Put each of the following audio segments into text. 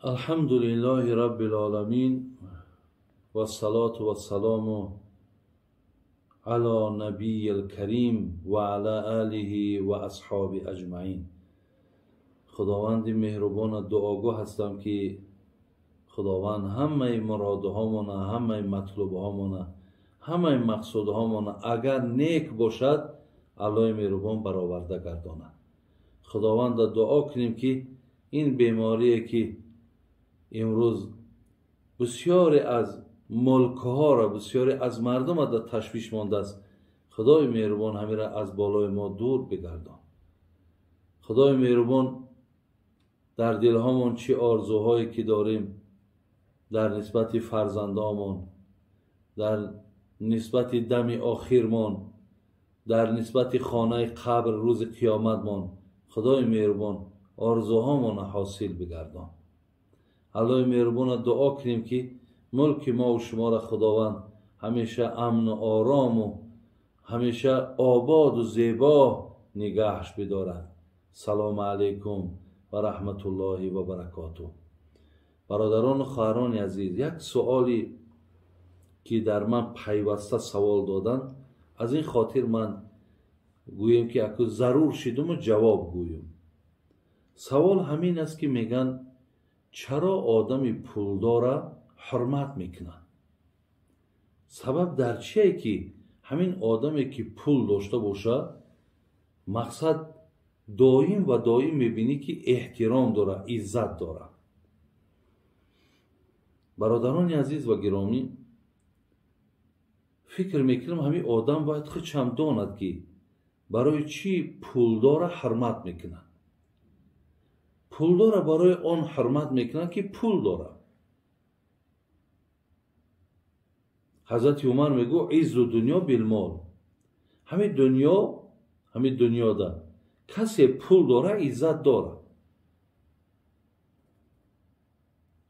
الحمد لله رب العالمین و الصلاة و السلام علی نبی الکریم و علی آله و اصحاب اجمعین. خداوند مهربان دعاگو هستم که خداوند همه مرادهامون، همه مطلوبهامون، همه مقصودهامون اگر نیک باشد الله مهربان برآورده گرداند. خداوند دعا کنیم که این بیماری که امروز بسیاری از ملکها را، بسیاری از مردم را در تشویش مانده است، خدای مهربان همین را از بالای ما دور بگردان. خدای مهربان در دلهامون چی آرزوهایی که داریم در نسبت فرزندامون، در نسبت دم آخرمان، در نسبت خانه قبر روز قیامتمان، خدای مهربان آرزوهامان حاصل بگردان. الله مهربان دعا کنیم که ملک ما و شما را خداوند همیشه امن و آرام و همیشه آباد و زیبا نگهش بدارد. سلام علیکم و رحمت الله و برکاته. برادران و خواهران عزیز، یک سوالی که در من پیوسته سوال دادن، از این خاطر من گویم که اکو ضرور شدم و جواب گویم. سوال همین است که میگن چرا آدم پولدار حرمت میکنن؟ سبب در چیه که همین آدمی که پول داشته باشه مقصد دائم و دائم میبینی که احترام داره، عزت داره. برادران عزیز و گرامی، فکر میکنم همین آدم باید خودش هم داند که برای چی پولدار حرمت میکنن. پولدار برای آن حرمت میکنن که پول داره. حضرت عمر میگو عز دنیا بالمال. همین دنیا، همین دنیا ده کسی پول داره عزت داره.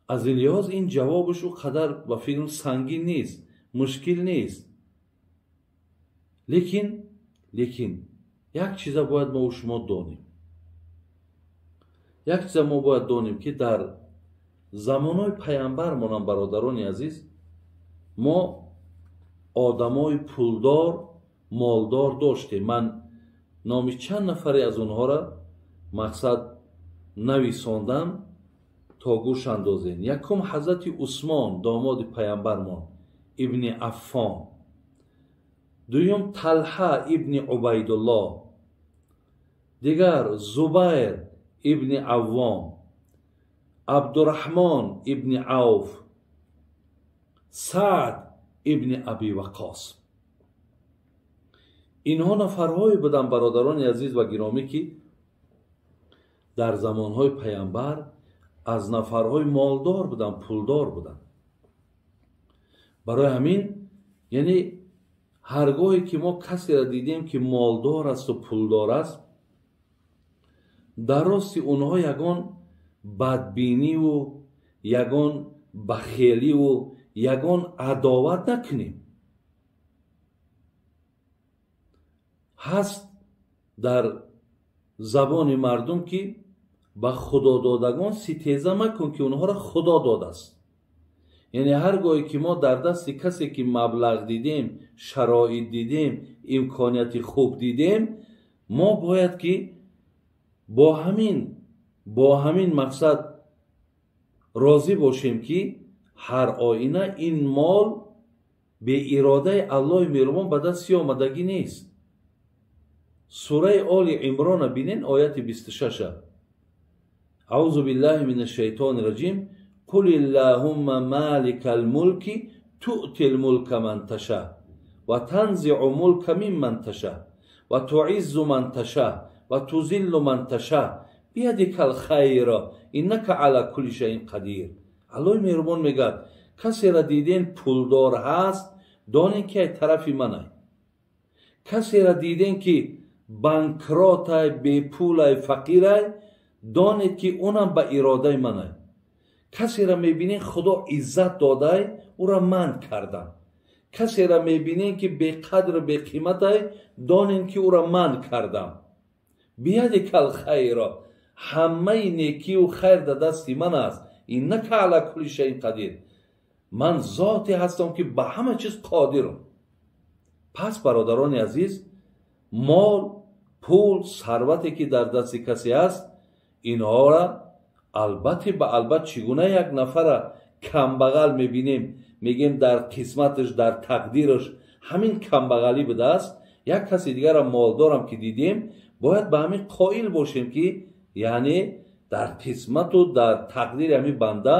از این لحاظ این جوابش او قدر با فکرم سنگین نیست، مشکل نیست. لیکن یک چیز باید ما و شما دانیم. یک چیز ما باید دانیم که در زمانهای پیامبرمان، برادران عزیز، ما آدمای پولدار، مالدار داشتیم. من نام چند نفری از اونها را مقصد نویساندم تا گوش اندازین. یکم حضرت عثمان داماد پیامبرمان ابن عفان، دویم طلحه ابن عبیدالله، دیگر زبیر ابن عوام، عبدالرحمن ابن عوف، سعد ابن ابی وقاص. اینها نفرهایی بودن برادران عزیز و گرامی که در زمانهای پیامبر از نفرهای مالدار بودن، پولدار بودن. برای همین یعنی هرگاهی که ما کسی را دیدیم که مالدار است و پولدار است، در راستی اونها یگان بدبینی و یگان بخیلی و یگان عداوت نکنیم. هست در زبان مردم که به خدا دادگان ستیزه مکن که اونها را خدا داده است. یعنی هرگاهی که ما در دست کسی که مبلغ دیدیم، شرایط دیدیم، امکانیت خوب دیدیم، ما باید که با همین مقصد راضی باشیم که هر آینه این مال به اراده الله مهربان به دست آمدگی نیست. سوره آل عمران بینین آیت 26. اعوذ بالله من الشیطان الرجیم. قل اللهم مالک الملک تؤتی الملک من تشاء و تنزع ملک ممن تشاء و تعز من تشاء و تذل من تشاء بیدک الخیر انک علی کل شیء قدیر. الله مهربان میگه کسی را دیدین پولدار هست، دانین که طرف منه. کسی را دیدین که بانکرات، بی پول، فقیر، دانید که اونم به اراده منه. کسی را میبینین خدا عزت داده، او را من کردم. کسی را میبینین که بی قدر بی قیمت، دانین که او را من کردم. بیدک الخیر، همه نیکی و خیر در دست من است. Иннака ала кулли шайин қадир. Ман зоте ҳастам, ки ба ҳама чиз қодирам. Пас бародарони азиз, мол, пул, сарвате ки дар дасти касе аст, инҳоро албатта ба албат чӣ гуна як нафара камбағал мебинем, мегем дар қисматаш, дар тақдираш ҳамин камбағалӣ будааст, як каси дигарро молдорам ки дидем, бояд ба ҳамин қоил бошем, ки яъне дар қисмату дар тақдири ҳамин банда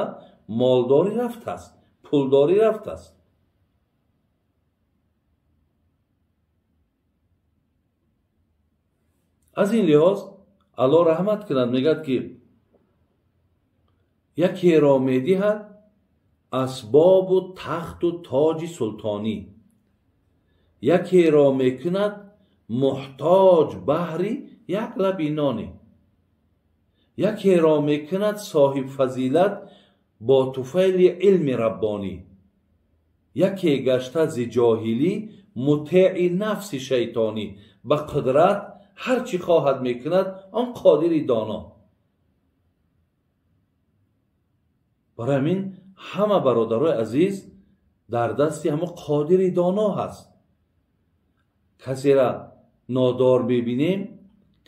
молдорӣ рафтааст, пулдорӣ рафтааст. Аз ин лиҳоз Аллоҳ раҳмат кунад, мегӯяд ки якеро медиҳад асбобу тахту тоҷи султонӣ, якеро мекунад муҳтоҷ баҳри як лаби ноне, якеро мекунад соҳибфазилат бо туфайли илми раббонӣ, яке гашта зи ҷоҳилӣ мутеи нафси шайтонӣ, ба қудрат ҳар чӣ хоҳад мекунад он қодири доно. Барои ҳамин ҳама бародарои азиз дар дасти ҳамон қодири доно ҳаст. Касера нодор мебинем,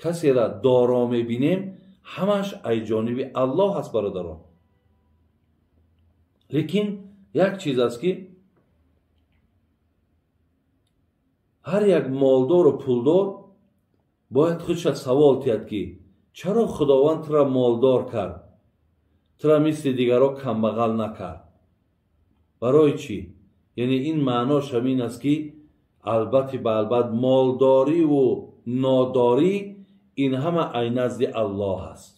касера доро мебинем, ҳамаш ай ҷониби Аллоҳ ҳаст бародарон. Лекин як чиз аст, ки ҳар як молдору пулдор бояд худша савол тиҳад, ки чаро Худованд тура молдор кард, тура мисли дигарро камбағал накард? Барои чӣ? Яъне ин маънош ҳамин аст, ки албатта ба албат молдориву нодорӣ ин ҳама ай назди Аллоҳ аст.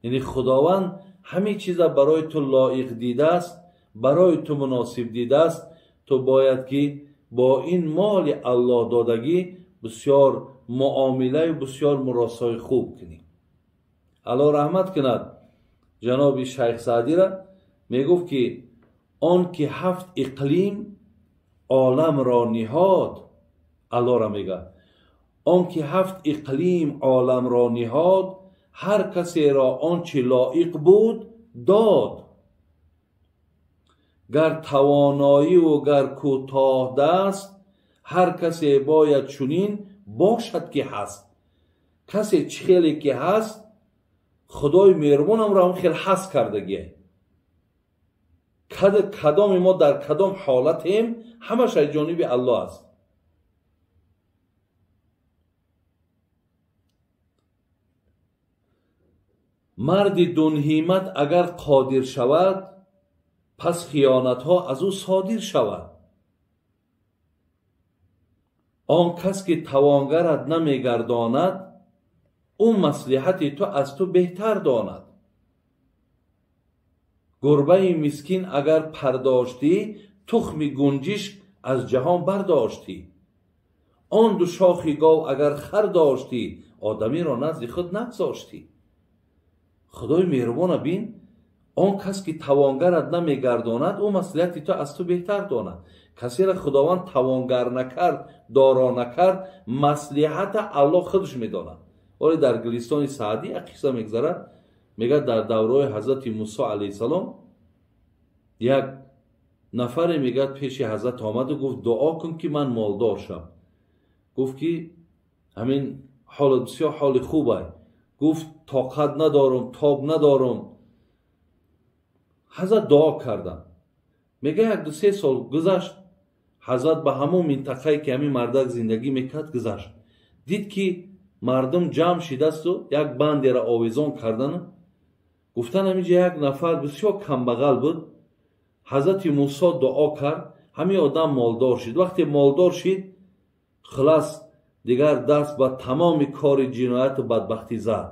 Яъне Худованд ҳамин чиза барои ту лоиқ дидааст, барои ту муносиб дидааст. Ту бояд ки бо ин моли Аллоҳ додагӣ бисёр муомилаю бисёр муросои хуб кунӣ. Аллоҳ раҳмат кунад ҷаноби Шайх Саъдира, мегуфт ки он ки ҳафт иқлим оламро ниҳод, Аллоҳро мегӯяд, он ки ҳафт иқлим оламро ниҳод, ҳар касеро он чи лоиқ буд дод. Гар тавоноиву гар кӯтоҳдаст, ҳар касе бояд чунин бошад ки ҳаст. Касе чӣ хеле ки ҳаст, Худои меҳрубонамро ҳам хел ҳаст кардагие. Кадоми мо дар кадом ҳолатем, ҳамаш аз ҷониби Аллоҳ аст. Марди дунҳимат агар қодир шавад, пас хиёнатҳо аз ӯ содир шавад. Он кас ки тавонгарат намегардонад, ӯ маслиҳати ту аз ту беҳтар донад. Гурбаи мискин агар пардоштӣ, тухми гунҷишк аз ҷаҳон бардоштӣ. Он ду шохи гов агар хар доштӣ, одамиро назди худ нагзоштӣ. Худои меҳрубона бин, он кас ки тавонгарат намегардонад, ӯ маслиҳати ту аз ту беҳтар донад. Касеро Худованд тавонгар накард, доро накард, маслиҳата Аллоҳ худаш медонад. Оре дар Гулистони Саъдӣ як қисса мегзарад, мегӯяд дар давраи ҳазрати Мусо алайҳиссалом як нафаре мегӯяд пеши ҳазрат омаду гуфт дуо кун ки ман молдор шам. Гуфт ки ҳамин ҳолат бисёр ҳоли хуб ай. Гуфт тоқат надорам, тоб надорам. Ҳазрат дуо карданд. Мегӯяд як ду се сол гузашт, ҳазрат ба ҳамон минтақае ки ҳамин мардак зиндагӣ мекард гузашт. Дид ки мардум ҷамъ шидасту як бандеро овезон кардану гуфтан ҳаминҷа як нафар бисёр камбағал буд. Ҳазрати Мусо дуо кард, ҳамин одам молдор шид. Вақте молдор шид, хилас дигар даст ба тамоми кори ҷинояту бадбахтӣ зад.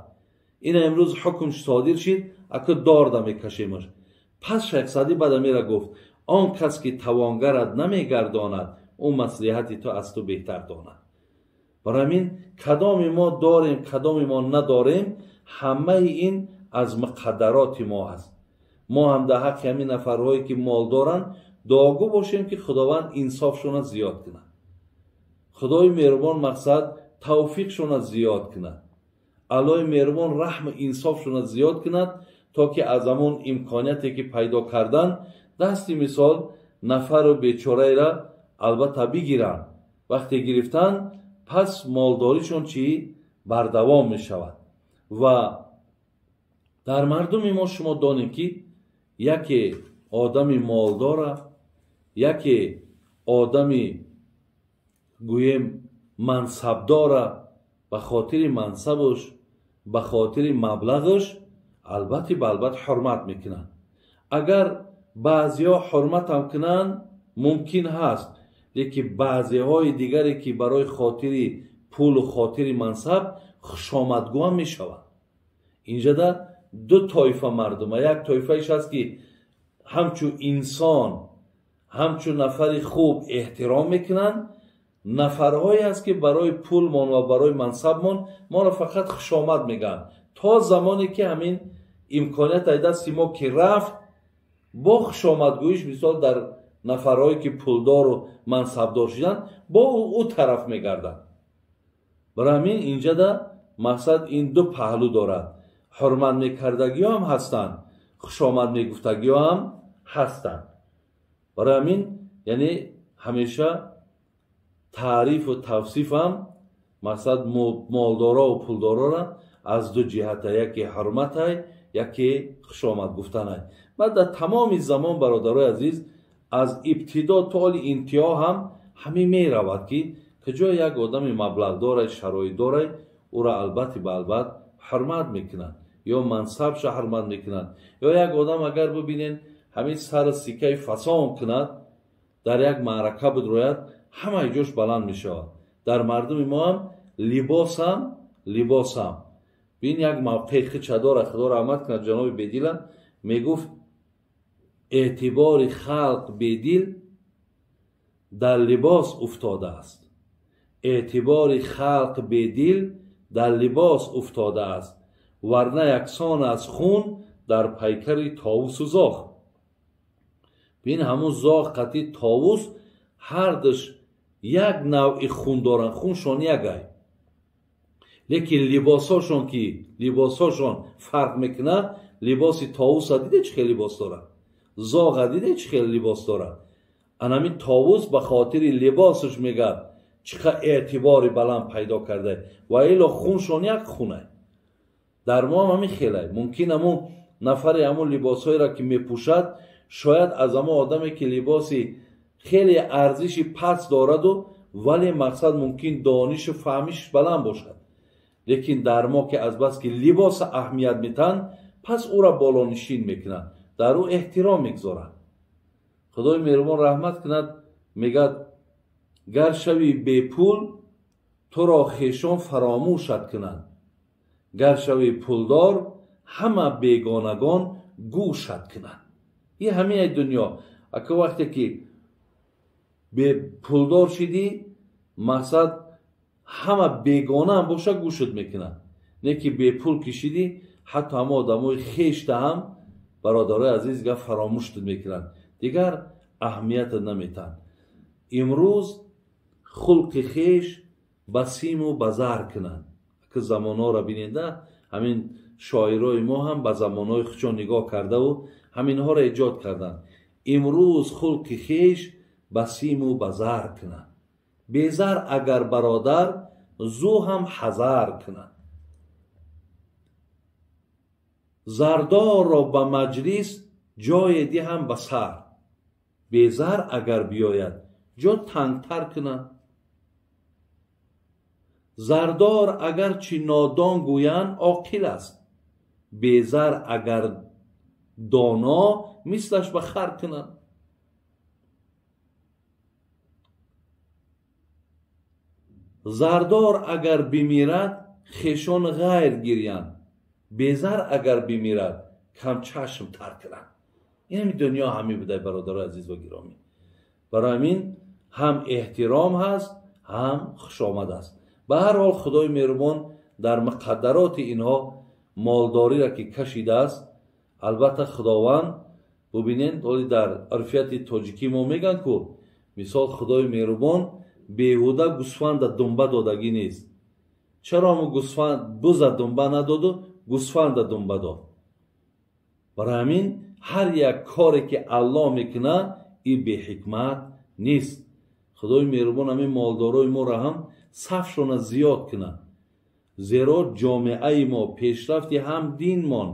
Ина имрӯз ҳукм содир шид, аку дорда мекашемаш. Пас Шайх Саъдӣ баъд амира гуфт он кас ки тавонгарат намегардонад, ӯ маслиҳати ту аз ту беҳтар донад. Барои ҳамин кадоми мо дорем, кадоми мо надорем, ҳамаи ин аз муқаддароти мо аст. Мо ҳам дар ҳаққи ҳамин нафарҳое ки мол доранд дуогӯ бошем, ки Худованд инсофшона зиёд кунад. Худои меҳрубон мақсад тавфиқшона зиёд кунад. Аллоҳи меҳрубон раҳму инсофшона зиёд кунад, То ки аз ҳамон имконияте ки пайдо кардан, дасти мисол нафару бечораеро албатта бигиранд. Вақте гирифтан, пас молдоришон чӣ бардавом мешавад. Ва дар мардуми мо шумо донем, ки яке одами молдора, яке одами гӯем мансабдора, ба хотири мансабаш, ба хотири маблағаш албатта балбат ҳурмат мекунанд. Агар баъзеҳо ҳурматам кунанд, мумкин ҳаст, лекин баъзеҳои дигаре ки барои хотири пулу хотири мансаб хушомадгӯ мешаванд. Инҷода ду тоифа мардума. Як тоифаиш ҳаст, ки ҳамчун инсон, ҳамчун нафари хуб эҳтиром мекунанд. Нафарҳое ҳаст, ки барои пулмон ва барои мансабмон моро фақат хушомад мегӯянд, то замоне ки ҳамин имконият ай дасти мо ки рафт, бо хушомадгӯиш мисол дар нафарҳое ки пулдору мансабдор шуданд, бо ӯ тараф мегарданд. Барои ҳамин инҷода мақсад ин ду паҳлӯ дорад. Ҳурмат мекардагиҳо ҳам ҳастанд, хушомад мегуфтагиҳо ҳам ҳастанд. Барои ҳамин яъне ҳамеша таърифу тавсиф ҳам мақсад молдоро пулдорора аз ду ҷиҳата, яке ҳурматай, яке хушомад гуфтанай. Баъд дар тамоми замон, бародарои азиз, аз ибтидо то оли интиҳо ҳам ҳамин меравад, ки куҷо як одами маблағдорай, шароитдорай, ӯро албатта ба албат ҳурмат мекунанд, ё мансабша ҳурмат мекунанд, ё як одам агар бибинен ҳамин сару сикаи фасон кунад, дар як маърака бидрояд, ҳамаи ҷош баланд мешавад. Дар мардуми мо ҳам либосам бин як мавқеи хича дорад. Худо раҳмат кунад ҷаноби Бедила, мегуфт: эътибори халқ бедил дар либос уфтодааст, эътибори халқ бедил дар либос уфтодааст, варна яксон аз хун дар пайкари товусу зоғ. Бин ҳамун зоғ қатъи товус ҳардуш як навъи хун доранд, хуншон якай, лекин либосҳошон ки либосҳошон фарқ мекунад. Либоси товуса диде чӣ хел либос дорад, зоға диде чӣ хел либос дорад. Анамин товус ба хотири либосаш мегӯяд чӣ қадр эътибори баланд пайдо карда, ва ило хуншон як хунай. Дар мо ҳам ҳамин хелай. Мумкин ҳамун нафаре ҳамун либосҳоеро ки мепӯшад, шояд аз ҳамон одаме ки либоси хеле арзиши паст дораду, вале мақсад мумкин донишу фаҳмиш баланд бошад. Лекин дар мо ки азбаски либоса аҳамият метаҳанд, пас ӯра болонишин мекунанд, дар ӯ эҳтиром мегузоранд. Худои меҳрубон раҳмат кунад, мегӯяд: гар шави бепул, туро хешон фаромӯшат кунанд, гар шави пулдор, ҳама бегонагон гӯшат кунанд. Ин ҳамин дунё. Ака вақте ки бепулдор шидӣ, мақсад ҳама бегона ҳам боша гӯшат мекунанд. Не ки бепул кишидӣ, ҳатто ҳама одамои хешта ҳам, бародарои азиз, гап фаромӯшат мекунанд, дигар аҳамиятат наметаҳанд. Имрӯз хулқи хеш ба симу ба зар кунанд. Ки замонҳоро бинеда, ҳамин шоирои мо ҳам ба замонҳои худшон нигоҳ кардаву ҳаминҳоро эҷод карданд. Имрӯз хулқи хеш ба симу ба зар кунанд, безар агар бародар, зу ҳам ҳазар кунанд. Зардорро ба маҷлис ҷое диҳам ба сар, безар агар биёяд, ҷо тангтар кунанд. Зардор агарчи нодон гӯянд, оқил аст, безар агар доно, мислаш ба хар кунанд. Зардор агар бимирад, хешон ғайр гирянд, безар агар бимирад, камчашм тар кунанд. Ин ҳами дунё ҳамин будай, бародарои азиз ва гиромӣ. Барои ҳамин ҳам эҳтиром ҳаст, ҳам хушомад аст. Ба ҳар ҳол Худои меҳрубон дар муқаддароти инҳо молдориро ки кашидааст, албатта Худованд бубинед, оли дар урфияти тоҷикӣ мо мегӯянд ку мисол Худои меҳрубон беҳуда гӯсфанда думба додагӣ нест. Чаро ҳамун гӯсфанд буза думба надоду гӯсфанда думба дод? Барои ҳамин ҳар як коре ки Аллоҳ мекунад, ин беҳикмат нест. Худои меҳрубон ҳамин молдорои моро ҳам сафшона зиёд кунад, зеро ҷомеаи мо пешрафти ҳам динмон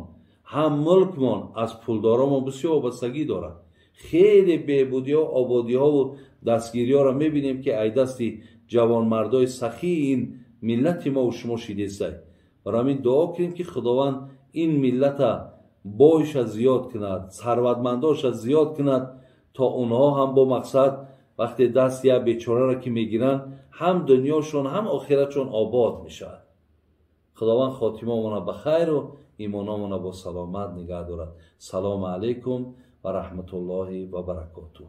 ҳам мулкмон аз пулдоромон бисёр вобастагӣ дорад. Хеле беҳбудиҳо, ободиҳову дастгириҳоро мебинем, ки ай дасти ҷавонмардои сахии ин миллати мо шумо шидесай. Барои ҳамин дуо кунем, ки Худованд ин миллата бойша зиёд кунад, сарватмандоша зиёд кунад, то онҳо ҳам бо мақсад вақте даст як бечораро ки мегиранд, ҳам дунёшон ҳам охиратшон обод мешавад. Худованд хотимаомона ба хайру имономона бо саломат нигаҳ дорад. Салому алайкум ва раҳматуллоҳи ва баракотуҳ.